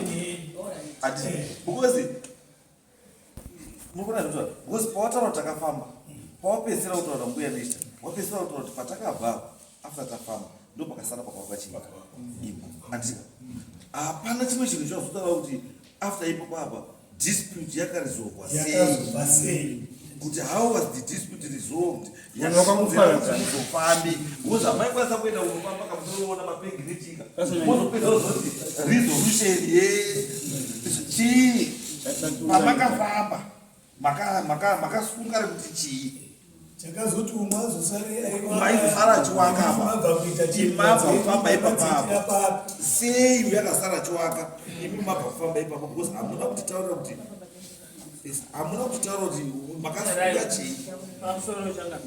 ati because mukona zvitaura because pawataura kuti takafamba pawapedzisira kutaura mbuya neshta wapedzisira kutaura kuti patakabva after tafamba ndo pakasara pakawakwa chii imba andika hapana chimwe chinhu chazotaura kuti after ipopo apa dispute yakaresolvwa Yakazobva sei? Kuti how was the dispute resolved? Vanhu vakangoparadzana. Muzofambi because hamaikwanisa kuenda kunofamba kamunoona mapegi nechika mozopedza kuzoti resolution ye chii pamakafamba. Makasunga rekuti chii? Chakazoti umwe azosare Umwe aizosara achiwaka apa. Mabva kuita Imabva kufamba ipapa apa. Sei uyo akasara achiwaka, imi mabva kufamba ipapo? Because hamuna kutitaurira kuti, yes, hamuna kutitaurira kuti makasunga chii. Pamusoro changana,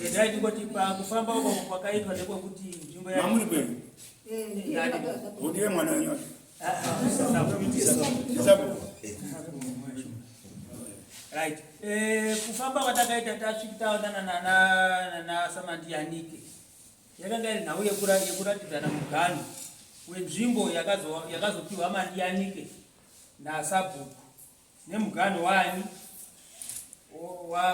endai ndingoti pakufamba uko kwakaitwa ndekwekuti nzvimbo ya- Mamuri kwenyu? Ndiye mwana wenyu? Right. Kufamba kwatakaita tasvika taonana nana Samandiyanike, yakanga iri nhau yekuratidzana muganhu wenzvimbo yakazopiwa Mandiyanike nasabhuku nemuganhu wani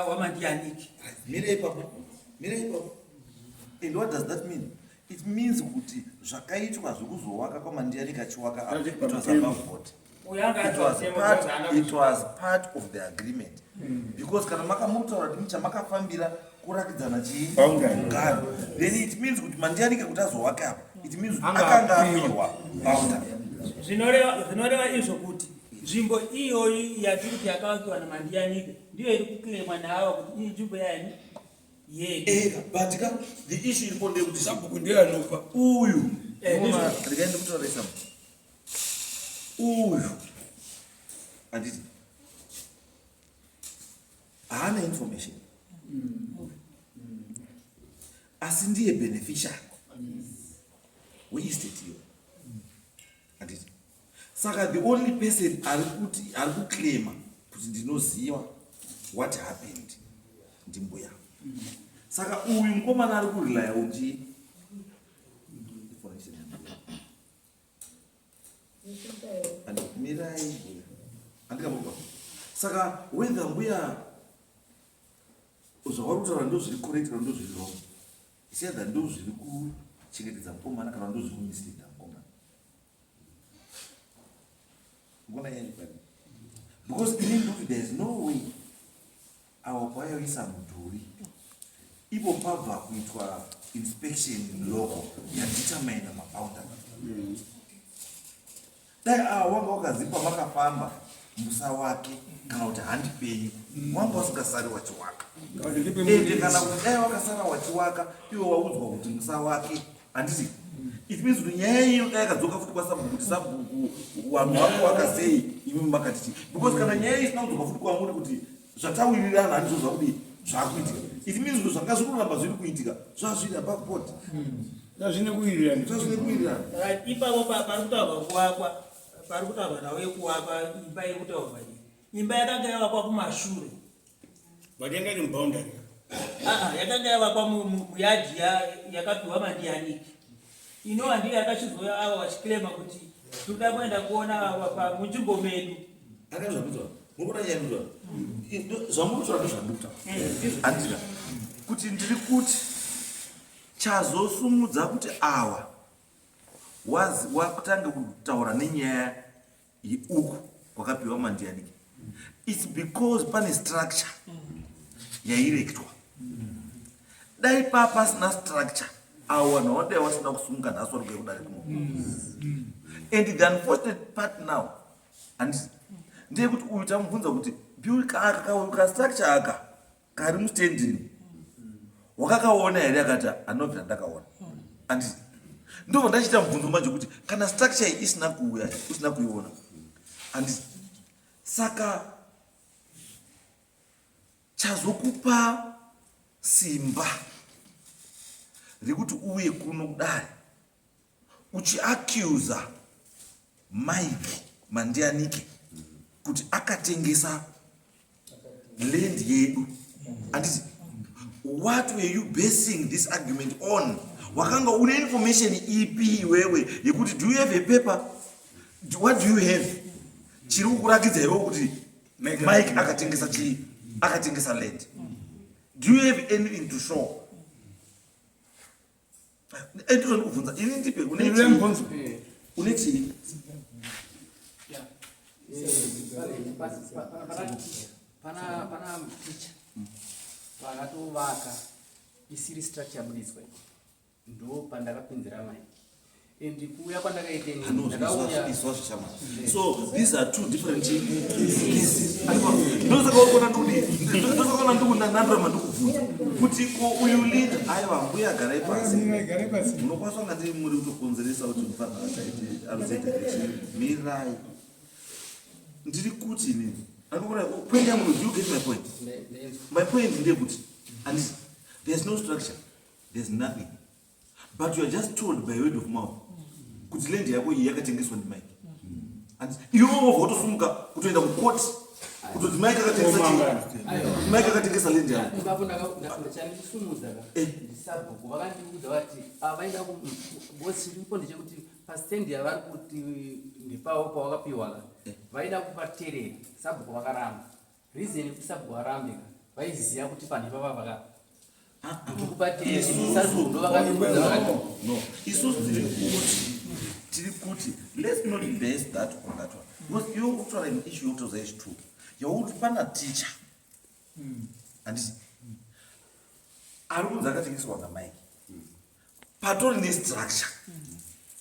waMandiyanike. Mire ipapo, mire ipapo. And what does that mean? It means kuti zvakaitwa zvekuzowaka kwaMandiyanike achiwaka apa, it was above board. Uyo anga It was atotema part, kuti haana it was part of the agreement, because kana makamutaura kuti chamakafambira kurakidzana chii? Boundary. Muganhu. Then it means kuti Mandiyanike kuti azowaka apa, it means kuti Anga akanga apiwa. apiwa boundary. Zvinoreva izvo kuti nzvimbo iyoyi yatiri kuti yakavakiwa naMandiyanike ndiyo iri kuclaimwa naava kuti iyi nzvimbo yani yedu. But ka the issue iripo ndeyekuti Sabhuku ndiye anopa. Uyu Ndizvo. Rikaende kutaurisa uyu, handiti haana information, asi ndiye beneficiary weestate iyo, handiti? Saka the only person ari kuti ari kuclaima kuti ndinoziva what happened ndimbuya. Saka uyu mukomana ari kurelaya kuti information yambuya. Mirai mbuya, andikamuka. Saka whether mbuya zvavari kutaura ndo zviri correct kana ndo zviri wrong, it's either ndo zviri kuchengetedza mukomana kana ndo zviri kumisleada mukomana. Ngona yaipani, because inini ndikuti there is no way awa payaisa mudhuri ipo pabva kuitwa inspection local yadetermina maboundary. Dai awa wanga wakazipa makafamba musa wake kana kuti handi penyu, wanga wasingasari wachiwaka. Ende kana kuti dai wakasara wachiwaka, iwe waudzwa kuti musa wake, handiti? It means kuti nyaya iyo dai yakadzoka futi kwasabhuku kuti sabhuku, vanhu vako wakasei, imi makatiti? Because kana nyaya iyi isina kudzoka futi kwamuri kuti zvatawirirana handizvo zvakudii zvakuitika, it means kuti zvanga zviri kuramba zviri kuitika zvazviri above board. Zvazvine kuwirirana. Zvazvine kuwirirana. Right, ipapo pari kutaurwa kuvakwa, pari kutaurwa nhau yekuvakwa imba iri kutaurwa iyi, imba yakanga yavakwa kumashure. But yanga iri muboundary. Aa, yakanga yavakwa muyadhi yakapiwa Mandiyaniki, inova ndiyo yakachizouya ava vachiclaima kuti tinoda kuenda kuona munzvimbo medu. Akazvakuita murikuona nyaya yekuita zvamuri kutaura ndozvanduta, handika? Kuti ndiri kuti chazosumudza kuti awa wakutange kutaura nenyaya yeuku kwakapiwa Mandiyanike, it's because pane structure yairektwa. Dai pa pasina structure, avo vanhu vadai vasina kusumuka nhasi vari kuuya kudare kuno. And the unfortunate part now, handiti, ndeyekuti uyu tamubvunza kuti kastructure aka kari mustandini wakakaona here, akati anobvira ndakaona, handiti? Ndobva ndachiita mubvunzo manje kuti kana structure iyi isina kuuya, usina kuiona, handiti? Saka chazokupa simba rekuti uye kuno kudare uchiaccusa Mike Mandianike kuti akatengesa land yedu, handiti? What were you basing this argument on? Wakanga une information ipi iwewe yekuti, do you have a paper? What do you have chiri kukurakidza iwewe kuti Mike akatengesa chii, akatengesa land? Do you have anything to show? Ndizvo ndikubvunza ini, ndipe. Une chii? Une chii? Pana ticha vakatovaka isiri structure yabuditswa, ndo pandakapinzira mai and kuuya kwandakaita ini ndakauya Izwa zvishama. So these are two different cases. Ndosaka Ndosakaona ndosakaona ndikunandirama ndikubvunza kuti ko uyu leader, aiwa mbuya garai pasi, munokwanisa kunga ndii muri kutokonzeresa kuti mufanira achaite aruzoita direction. Mirai, ndiri kuti inini point yangu, do you get my point? My point ndeyekuti handiti there's no structure, there's nothing, but you are just told by word of mouth kuti land yako iyi yakatengeswa ndiMike. Iwe wobva wotosumuka kutoenda kukoti kutoti Mike akatengesa chii? Mike akatengesa land yako. Ipapo ndachandisumudza ka ndisabhuku vakandiudza vati vaida chiripo ndechekuti pastendi yavari kuti ndepavo pawakapiwa ka, vaida kuvaterera, sabhuku vakaramba. Reason yekuti sabhuku varambe ka, vaiziva kuti panhu ipapa vaka ndikubaterera, sabhuku ndo vakandiudza vakati No, isusu tiri kuti let's not base that on that one, because iwe kutaura imwe issue yokutoza h2 yakuti pana teacher, handiti, ari kunzi akatengeswa naMike, patori nestructure,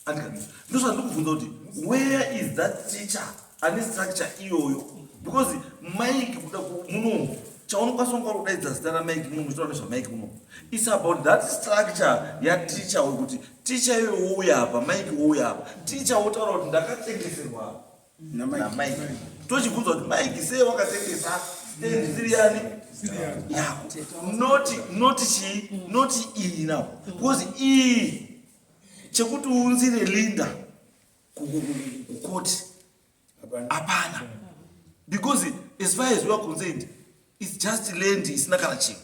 andika ndozvandikubvunza kuti where is that teacher ane structure iyoyo? Because Mike kuda munomu chaunokwanisa kunga kudaidza zita raMike munomu, uchitaura nezvaMike munomu, it's about that structure yateacher, wekuti teacher iyoyo wouya apa, Mike wouya apa, teacher wotaura kuti ndakatengeserwa naMike, tochibvunza kuti Mike sei wakatengesa stand siri yani yako, not chii, not iyi now, because iyi chekuti uunzire Linda kukoti hapana, because as far as we are concerned it's just land isina kana chinhu,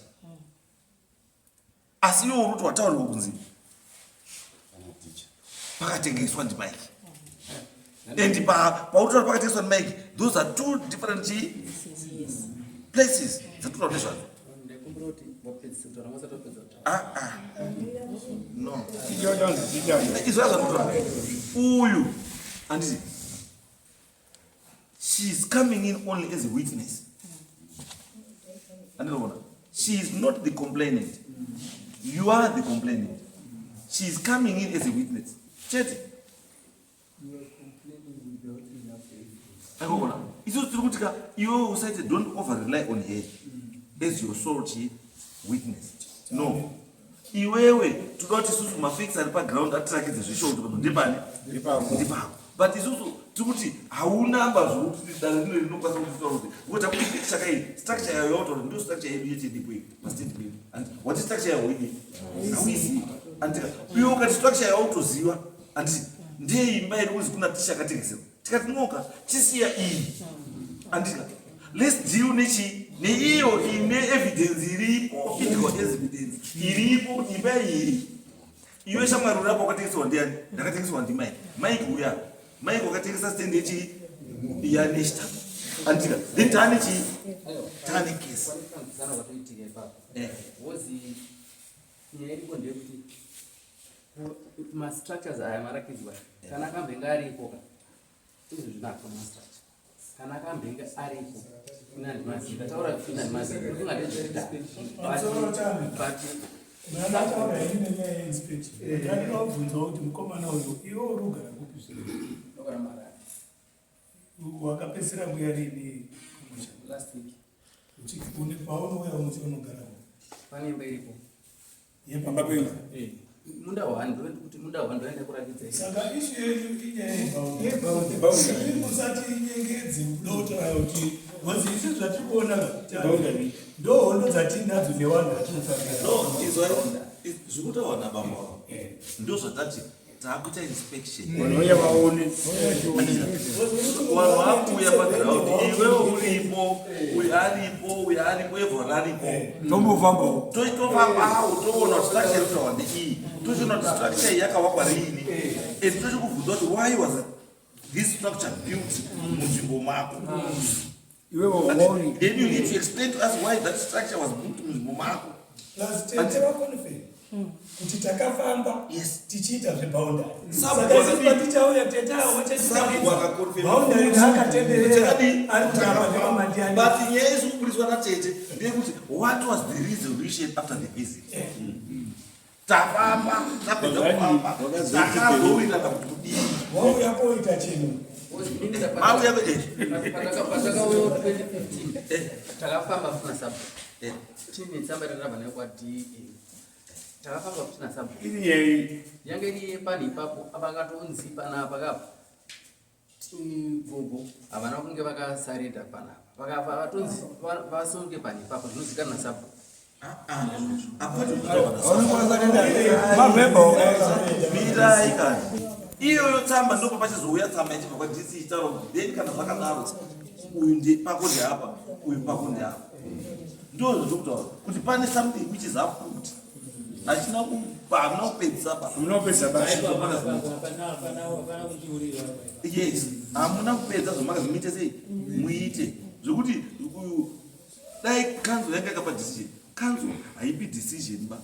asi iwe uri kuti wataurirwa kunzi pakatengeswa ndiMike, and pautaura pakatengeswa ndiMike, those are two different chii places dzatotaura nezvazvo. Ndaikumbira kuti vapedzise kutaura vasati vapedza kutaura. Ah, ah. No, izvo azvanotaura uyu, handiti she is coming in only as a witness, andinoona she is not the complainant, you are the complainant. She is coming in as a witness chete. Akogona isusu tiri kuti ka iwe usaite, don't over rely on her as your sole chi witness. No, iwewe toda kuti isusu mafacts ari paground atirakidze zvesho kuti vanhu ndepani, ndipako, but isusu tiri kuti haunamba zvokuti dare rino rinokwanisa kutitaura kuti because takuti picture kai structure yayo yautaura ndiyo structure yedu yechedipo iyi pastand pedu, and wati structure yayo idi hauizivi, andika iwe ukati structure yautoziva, anditi ndiye imba iri kuzi kuna tisha akatengeserwa, tikati noka chisiya iyi, andika let's deal nechi neiyo ine evidence iripo, physical evidence iripo kuti imba iyi, iwe shamwari uri apa wakatengeserwa ndiani? Ndakatengeserwa ndiMike. Mike uya, Mike wakatengesa stand yechi yaNesta, andika then taane chii? Taane case. Pane kufanzana kwatoitika ipapo wozi nyaya iripo ndeyekuti mastructures aya marakidzwa kana akambenge ariko ka, izvo zvinako mastructure kana akambenge ariko inandimaziva taura kuti inandimaziva kufunga ndezvekudhara, but Ndataura ini nenyaya yeinspection, ndandida kubvunzawo kuti mukomana uyu, iwe uri kugara kupi zvino? Ndogara Marara. Wakapedzisira kuya rini kumusha? Last week. Paunouya kumusha unogara Pane imba iripo. Yepamba penyu? Munda hwani kuti munda hwani ndoenda kurakidza. Saka issue yenyu inyaya yeboundary, musati nyengedzi kudotaura kuti because isu zvatiri kuona ndo hondo dzatinadzo nevanhu vatinotsvagira. No, izwa, zvikutaurwa nababa wavo ndo zvatati taakuita inspection. Vanouya vaone. Vanhu vakuuya paground, iwewe uripo, uyu aripo, uyu aripo, everyone aripo. Tombofambawo. Toitofambawo, toona kuti structure iri kutaurwa ndeiyi, tochiona kuti structure iyi yakavakwa riini, and tochikubvunza kuti why was this structure built munzvimbo mako? Iwewe. Then you need to explain to us why that structure was built munzvimbo mako. Plus tete vaconfirm kuti takafamba tichiita zveboundary. Sabhuku Saka isusu patichauya, tete avo Sabhuku akaconfirm. boundary raakatenderera Chakadii? ari kuti apa ndepamandiyani. But nyaya isi kubudiswa natete ndeyekuti what was the resolution after the visit? Tafamba, tapedza kufamba, takazowirirana kuti kudii? Wauya koita chinhu. Mauya Patakauya 2015. Takafamba futi nasabhuku tine tsamba yatakabva nayo kwaDA. Takafamba futi nasabhuku. Iri yei? Yange iri yepani ipapo apakatonzi panapa kapa. Gogo havana kunge vakasarenda panapa. Vakafa vatonzi vasunge pani ipapo zvinozikanwa nasabhuku. Mirai kani. Iyoyo tsamba ndipo pachizouya tsamba ichibva kwaDC ichitaura kuti then kana zvakadaro uyu ndi pako ndeapa uyu pako ndeapa. Ndizvo zvandiri kutaura kuti pane something which is half cooked. Hachina hamuna kupedzisa ba. Hamuna kupedzisa ba. Yes, hamuna kupedza zvamakazi muite sei? Muite. Zvekuti uyu dai council yanga yakapa decision. Council haipi decision ba.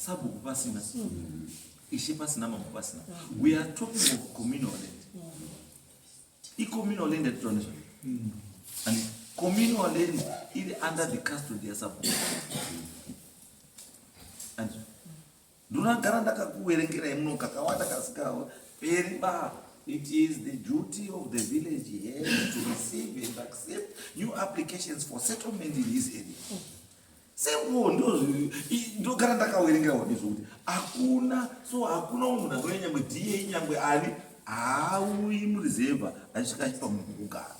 Sabhuku pasina. Ishe pasina, mambo pasina. We are talking of communal land. Icommunal land yatitaura nezvayo. And communal land iri under the custody yasabhuku. And ndinogara ndakakuverengerai muno kakawanda kasikawo peri ba. It is the duty of the village head to receive and accept new applications for settlement in his area. Simple, ndogara ndakaverengera wadi zvokuti hakuna, so hakuna munhu anouya nyangwe DA nyangwe ani haauyi mureserve achisvika achipa munhu kugara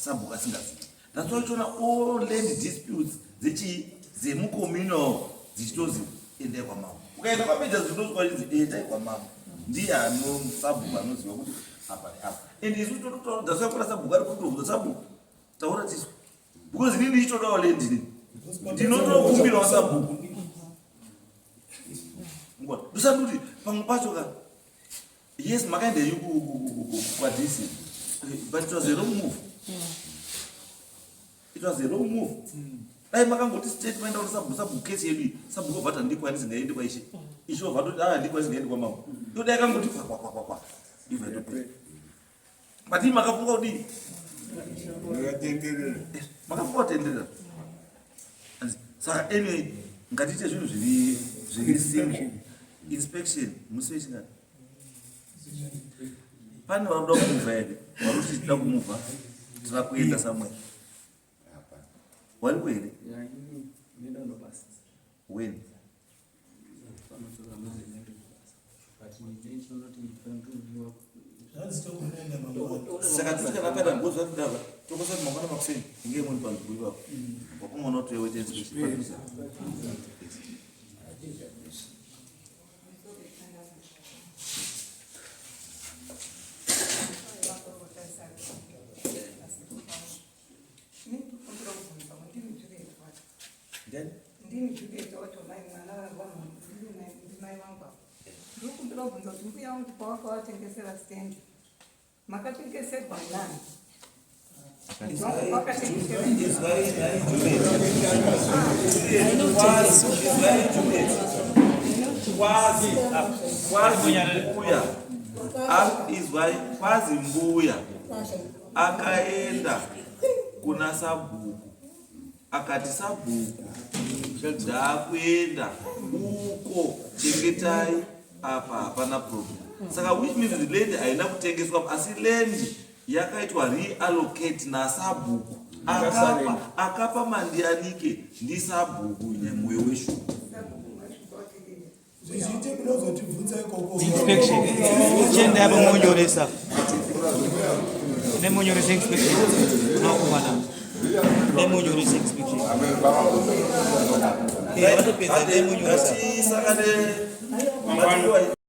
sabhuku asingazivi. That's why uchiona all land disputes dzechii dzemucommunal dzichitozi endai kwamambo. Ukaenda kwameja zvinozwa chinzi endai kwamambo, ndiye ano sabhuku anoziva kuti apa neapa. And isu tototaura, that's why kuna sabhuku ari kutobvunza sabhuku taura tisu, because inini ndichitodawo land ini ndinotokumbirawo sabhuku. Ndosati kuti pamwe pacho ka, yes, makaenda yenyu kwaDC, but it was a wrong move. It was a wrong move. Dai makangoti state maenda kuti sabhuku, sabhuku kesi yedu iyi, sabhuku obva ati handikwanisi, ngaende kwaishe. Ishe obva atoti ah, handikwanisi, ngaende kwamambo. Iyo dai akangoti kwa kwa kwa kwa kwa, ibva yatopera. But ii makafunga kudii? Makatenderera. Makafunga kutenderera. Saka anyway, ngatiite zvinhu zviri simple. Inspection musi wechingani? Pane vari kuda kumuvha here? Vari kuti tida kumuvha, tira kuenda somewhere. Wariko here? When? Saka toti kana kana ngozi vatidava tokosa kuti mangwana makuseni inge muri panzvimbo ipapo wakomana kuti wete inspection padhuze. Ndiani? Ndini Juliet wacho mai mwana wangu ndimai vangu ava. Ndiri kumbira kubvunza kuti mbuya vangu pawakawatengesera stand makatengeserwa nani? Izwai nhai Juliet. Kwazi, izwai Juliet. Kwazi, kwazi mbuya. Izwai, kwazi mbuya akaenda kuna sabhuku akati sabhuku ndakuenda uko, chengetai apa, hapana problem. Saka which means the land haina kutengeswa, asi land yakaitwa reallocate nasabhuku. Akapa mandianike ndisabhuku nyamoyo weshuku. Zvichiite munozotibvunza ikoko. Inspection. Chienda apo monyoresa. Nemonyoresa inspection. Makumana. Nemonyoresa inspection. Vatopedza nemonyoresa. Ngatisangane.